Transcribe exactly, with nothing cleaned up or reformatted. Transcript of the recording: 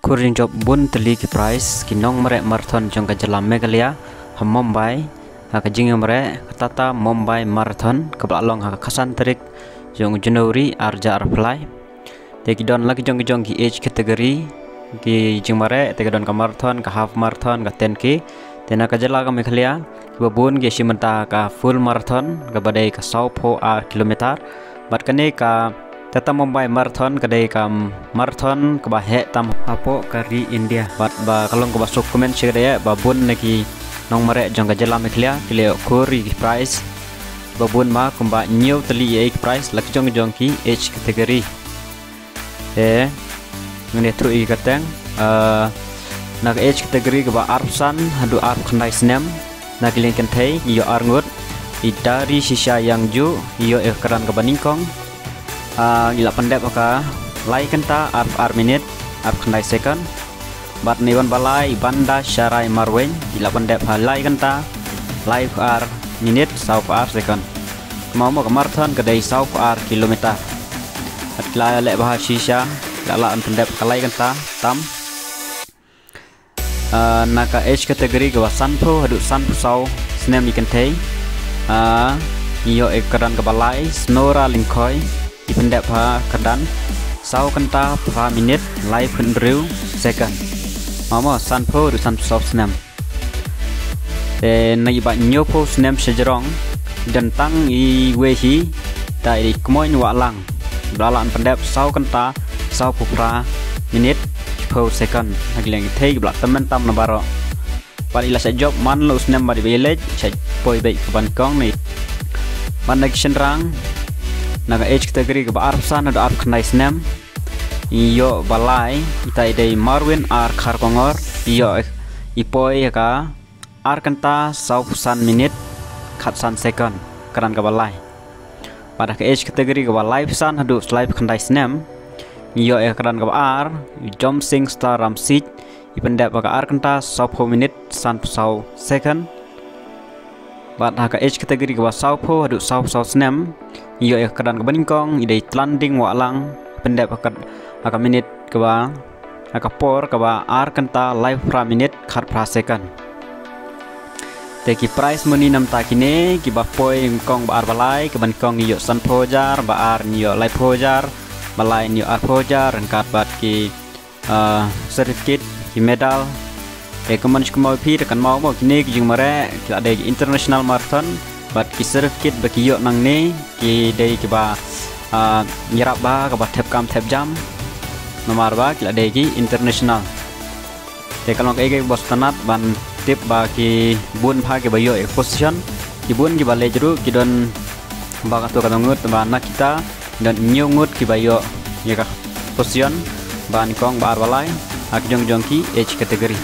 Pur jingjop bun tylli ki prize ki nongmareh marathon jong ka jylla Meghalaya ha Mumbai, ha ka jingïamareh ka Tata Mumbai Marathon kaba la long ha ka khatsan tarik jong u January arhajar arphew lai. Te ki don la ki jong ki jong ki age category ki jingmareh, te ki don ka marathon, ka half marathon, ka ten K. Te na ka jylla ka Meghalaya kiba bun ki shim bynta ka full marathon kaba dei ka sawphew ar kilometer. Bad kane ka Tata Mumbai Marathon ka dei ka marathon kaba heh tam hapoh ka ri India. Bad ba ka long kaba suk kumne shi ka dei ba bun na ki nongmareh jong ka jylla Meghalaya ki la ïoh khur ïa ki prize ba bun, ba kumba hynñiew tylli ïa ki prize la ki jong jong ki age category. Te ngin ïathuh ïa ka teng, eh, na ka age category kaba arphew san haduh arphew khyndai snem, na ki liang kynthei ngi ïoh arngut, i Dari Shisha Yangju, i ïoh ïa ka kyrdan kaba nyngkong. Ah, i la pyndep ha ka lai kynta arphew ar minit arphew khyndai second. Bad na i wan ba lai, i Banda Sharai Marwein, i la pyndep ha lai kynta laiphew ar minit sawphew ar second. Kumba mo ka marathon ka dei sawphew ar kilometer. Bad ki la leh bha shisha, la lah ban pyndep ha ka lai kynta tam. Ah, na ka age category kaba sanphew haduh sanphew saw snem ïa ki kynthei, ah, i ïoh ïa ka kyrdan kaba lai, Snora Lyngkhoi, i pyndep ha ka kyrdan saw kynta phra minit laiphew hynriew second. Kumba mo sanphew haduh sanphew saw snem. Te na kiba hynñiewphew snem shajrong, don tang iwei hi, ita i dei i Kmoin Wahlang, ba la lah ban pyndep saw kynta sawphew phra minit shiphew second. Ha ki liang kynthei kiba la tymmen tam na baroh. Bad i la shah jop man la u snem bad iba ïaleit, shah poi beit kaba nyngkong ne. Bad na ki shynrang, na ka age category kaba arphew san haduh arphew khyndai snem, i ïoh ba lai, ita i dei Marwin R Kharkongor, i ïoh, i poi ha ka ar kynta sawphew san minit khatsan second, kyrdan kaba lai. Bad ha ka age category kaba laiphew san haduh laiphew khyndai snem, ngi ïoh ïa ka kyrdan kaba ar, i Jomsing Star Ramsik, i pyndep ha ka ar kynta sawphew minit sanphew saw second. Bad ha ka age category kaba sawphew haduh sawphew saw snem, ngi ïoh ïa ka kyrdan kaba nyngkong, i dei Tlanding Wahlang, i pyndep ha ka, ha ka minit kaba, ha ka por kaba ar kynta laiphew phra minit khatphra second. Te ki prize money namar kine, kiba poi nyngkong ba ar ba lai, kaba nyngkong i ïoh sanphew hajar, ba ar i ïoh laiphew hajar, ba lai i ïoh arphew hajar, ryngkat bad ki, ah, certificate, ki medal. Te kumne shi kumne phi te kan mut mo kine ki jingmareh, ki la dei ki international marathon, bad ki certificate ba ki ïoh nangne, ki dei kiba, ah, ïarap bha kaba thep kam thep jam. Namar ba ki la dei ki international. Te ka long kaei kaei ba sngewtynnat ban tip ba ki bun bha kiba ïoh ïa ka position, ki bun kiba leit ruh ki don ba katto katne ngut, ba na kita don hynñiew ngut kiba ïoh ïa ka position ba nyngkong ba ar ba lai ha ki jong jong ki age category.